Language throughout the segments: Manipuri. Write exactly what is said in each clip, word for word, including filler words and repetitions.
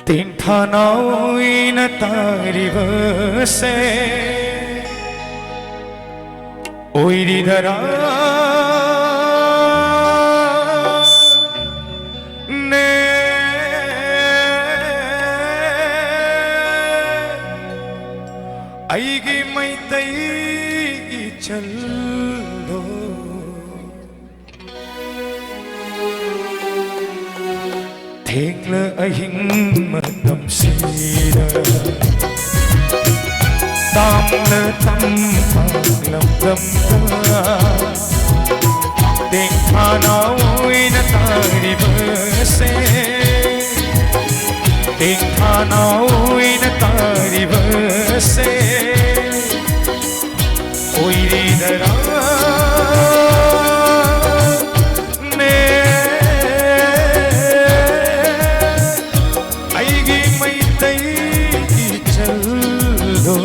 ꯇꯦꯡꯊꯥꯅꯥꯎ ꯑꯣꯏꯅ ꯇꯥꯔꯤꯕꯁꯦ ꯑꯣꯏꯔꯤꯗꯔꯥ? ꯅꯦ, ꯑꯩꯒꯤ ꯃꯩꯇꯩ ꯏꯆꯜꯗꯣ꯫ ꯊꯦꯡꯂ ꯑꯍꯤꯡ ꯃꯇꯝꯁꯤꯗ, ꯇꯥꯡꯂ ꯇꯝꯄꯥꯛ ꯂꯝꯗꯝꯗ, ꯇꯦꯡꯊꯥꯅꯥꯎ ꯑꯣꯏꯅ ꯇꯥꯔꯤꯕꯁꯦ, ꯇꯦꯡꯊꯥꯅꯥꯎ ꯑꯣꯏꯅ ꯇꯥꯔꯤꯕꯁꯦ ꯑꯣꯏꯔꯤꯗꯔꯥ? ꯅꯦ, ꯑꯩꯒꯤ ꯃꯩꯇꯩ ꯏꯆꯜꯗꯣ꯫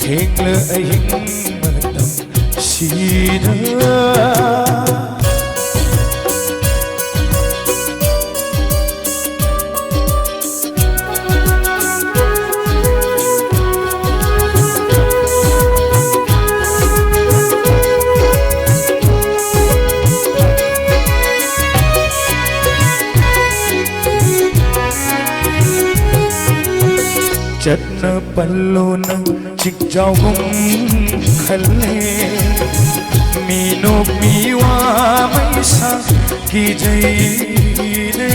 ꯊꯦꯡꯂ ꯑꯍꯤꯡ ꯃꯇꯝꯁꯤꯗ꯫ ꯆꯠꯅ ꯄꯜꯂꯣꯅ ꯆꯤꯡꯖꯥꯎꯒꯨꯝ ꯈꯜꯂꯦ꯫ ꯃꯤꯅꯣꯛ ꯃꯤꯋꯥ ꯃꯩꯁꯥ ꯀꯤꯖꯩꯅꯦ꯫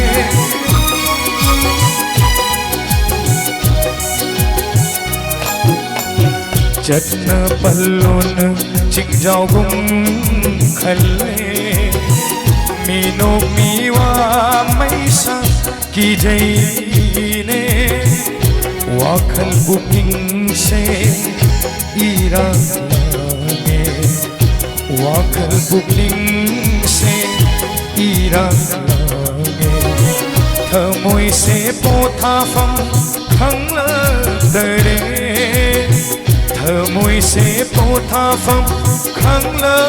ꯆꯠꯅ ꯄꯜꯂꯣꯅ ꯆꯤꯡꯖꯥꯎꯒꯨꯝ ꯈꯜꯂꯦ꯫ ꯃꯤꯅꯣꯛ ꯃꯤꯋꯥ ꯃꯩꯁꯥ ꯀꯤꯖꯩꯅꯦ꯫ ꯋꯥꯈꯜ ꯄꯨꯛꯅꯤꯡꯁꯦ ꯏꯔꯥꯡ ꯂꯥꯡꯉꯦ꯫ ꯋꯥꯈꯜ ꯄꯨꯛꯅꯤꯡꯁꯦ ꯏꯔꯥꯡ ꯂꯥꯡꯉꯦ꯫ ꯊꯃꯣꯏꯁꯦ ꯄꯣꯊꯥꯐꯝ ꯈꯪꯂꯛꯇꯔꯦ꯫ ꯊꯃꯣꯏꯁꯦ ꯄꯣꯊꯥꯐꯝ ꯈꯪꯂꯛꯇꯔꯦ꯫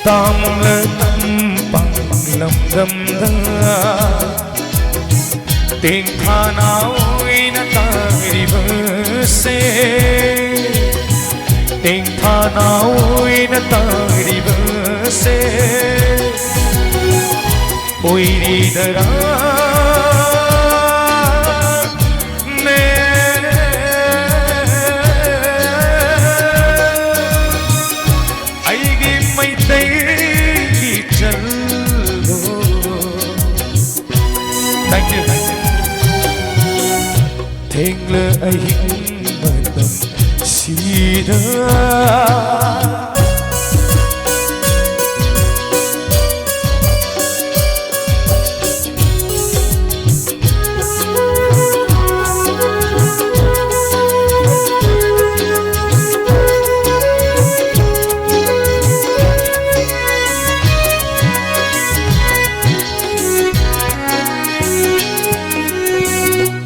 ꯇꯥꯝꯂ ꯇꯝꯄꯥꯛ ꯂꯝꯗꯝꯗ ꯇꯦꯡꯊꯥꯅ ꯑꯣꯏꯅ ꯇꯥꯔꯤꯕꯁꯦ, ꯇꯦꯡꯊꯥꯅ ꯑꯣꯏꯅ ꯇꯥꯔꯤꯕꯁꯦ ꯑꯣꯏꯔꯤꯗꯔꯥ? ꯑꯩꯒꯤ ꯃꯩꯇꯩꯒꯤ ꯆꯜꯂꯣ꯫ Thank you, thank you. ꯊꯦꯡꯂ ꯑꯍꯤꯡ ꯃꯇꯝꯁꯤꯗ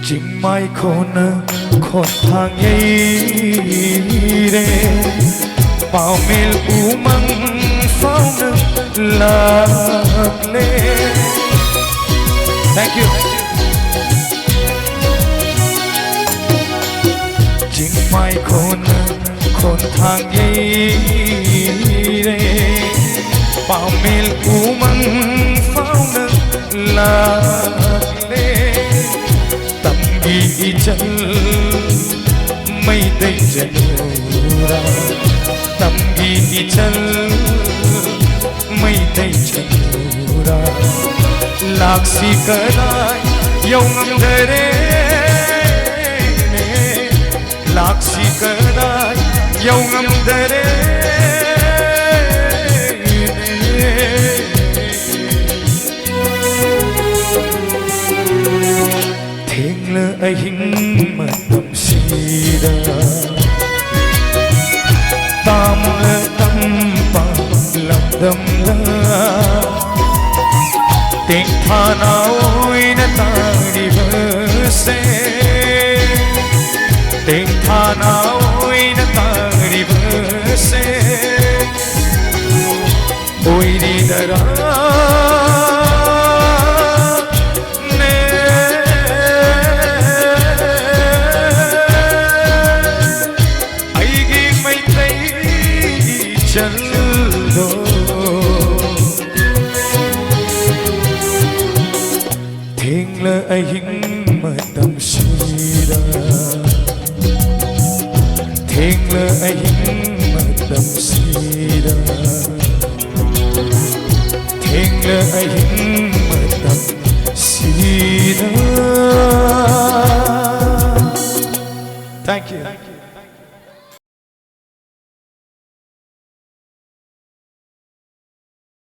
ꯆꯤꯡꯃꯥꯏ ꯈꯣꯟꯅ ꯈꯣꯟꯊꯥꯡ ꯌꯩꯔꯦ, ꯄꯥꯎꯃꯦꯜ ꯎꯃꯪ ꯐꯥꯎꯅ ꯂꯥꯛꯂꯦ꯫ Thank you. ꯆꯤꯡꯃꯥꯏ ꯈꯣꯟꯅ ꯈꯣꯟꯊꯥꯡ ꯌꯩꯔꯦ, ꯄꯥꯎꯃꯦꯜ ꯎꯃꯪ ꯐꯥꯎꯅ ꯂꯥꯛꯂꯦ꯫ ꯇꯝꯒꯤ ꯏꯆꯜ ꯃꯩꯇꯩ ꯆꯅꯨꯔꯥ, ꯇꯝꯒꯤ ꯏꯆꯜ ꯃꯩꯇꯩ ꯆꯅꯨꯔꯥ, ꯂꯥꯛꯁꯤ ꯀꯗꯥꯏ ꯌꯧꯉꯝꯗꯔꯦꯅꯦ, ꯂꯥꯛꯁꯤ ꯀꯗꯥꯏ ꯌꯧꯉꯝꯗꯔꯦꯅꯦ꯫ ꯊꯦꯡꯂ ꯑꯍꯤꯡ ꯃꯇꯝꯁꯤꯗ ꯇꯥꯝꯂ ꯇꯝꯄꯥꯛ ꯂꯝꯗꯝꯗ ꯇꯦꯡꯊꯥꯅ ꯑꯣꯏꯅ ꯇꯥꯔꯤꯕꯁꯦ, ꯇꯦꯡꯊꯥꯅ ꯑꯣꯏꯅ ꯇꯥꯔꯤꯕꯁꯦ ꯑꯣꯏꯔꯤꯗꯔꯥꯅꯦ ꯑꯩꯒꯤ ꯃꯩꯇꯩ ꯏꯆꯜꯗꯣ? ꯊꯦꯡꯂ ꯑꯍꯤꯡ ꯃꯇꯝꯁꯤꯗ, ꯊꯦꯡꯂ ꯑꯍꯤꯡ ꯃꯇꯝꯁꯤꯗ, ꯊꯦꯡꯂ ꯑꯍꯤꯡ